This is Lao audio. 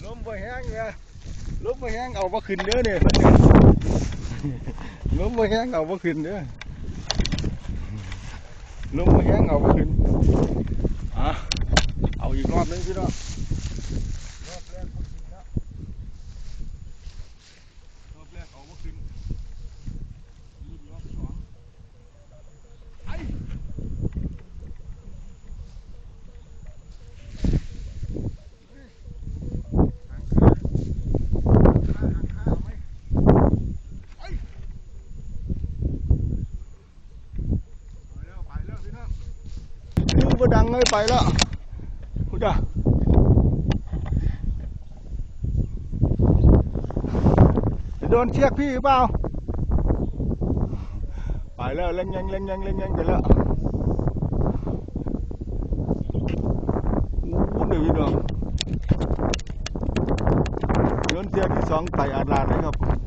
ລົມບໍ່ແຮງເດີ ລົມບໍ່ແຮງເອົາບໍ່ຂຶ້ນເດີນີ້ ລົມບໍ່ແຮງເອົາບໍ່ຂຶ້ນເດີ ລົມບໍ່ແຮງເອົາບໍ່ຂຶ້ນ ອ່ະ ເອົາອີກຮອບໜຶ່ງພີ່ນ້ອງ ຮອບແລກບໍ່ຂຶ້ນແລ້ວ ຮອບແລກເອົາບໍ່ຂຶ້ນ ລຸ້ນຮອບສອງ ຄືບໍ່ດັງເລີຍ ໄປແລ້ວ ພຸ້ນນະ ໂດນເຊືອກພີ່ຫຼືເປົ່າ? ໄປແລ້ວ ແລ່ນແຍ່ງ ແລ່ນແຍ່ງ ແລ່ນແຍ່ງໄປແລ້ວ ໂອ້ ເດີພີ່ນ້ອງ ໂດນເຊືອກທີສອງໄປອາດລາດເລີຍຄັບ.